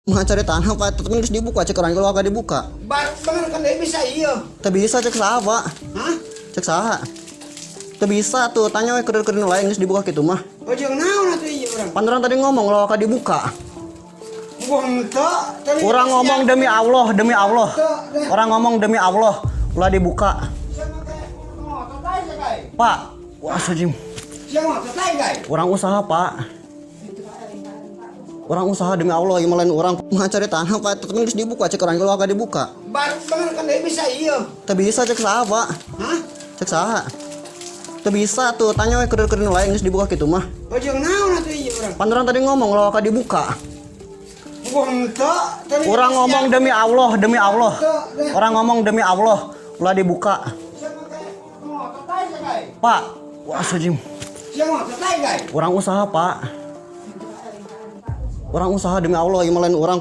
Mah cari tanah, Pak, tetep geus dibuka, cek urang ulah dibuka. Bangun kan bisa iya. Teu bisa, cek saha, Pak? Hah? Cek saha? Teu bisa tuh, tanya we kurir-kurir nu lain geus dibuka kitu mah. Oh, jeung naon atuh ieu urang? Pan urang tadi ngomong ulah dibuka. Buang teu. Urang ngomong demi Allah, demi Allah. Urang ngomong demi Allah, ulah dibuka. Pak, wah sujim. Urang usaha, Pak. Urang usaha demi Allah, ieu mah lain urang. Mah cari tanah, Pak, tetep geus dibuka, cek urang ulah dibuka. Bangun kan bisa iya. Teu bisa, cek saha, Pak? Hah? Cek saha? Teu bisa tuh, tanya we kurir-kurir nu lain geus dibuka kitu mah. Oh, jeung naon atuh ieu urang? Pan urang tadi ngomong ulah dibuka. Buang teu. Urang ngomong demi Allah, demi Allah. Urang ngomong demi Allah, ulah dibuka. Pak, wah sujim. Urang usaha, Pak. Urang usaha demi Allah, ieu mah lain urang.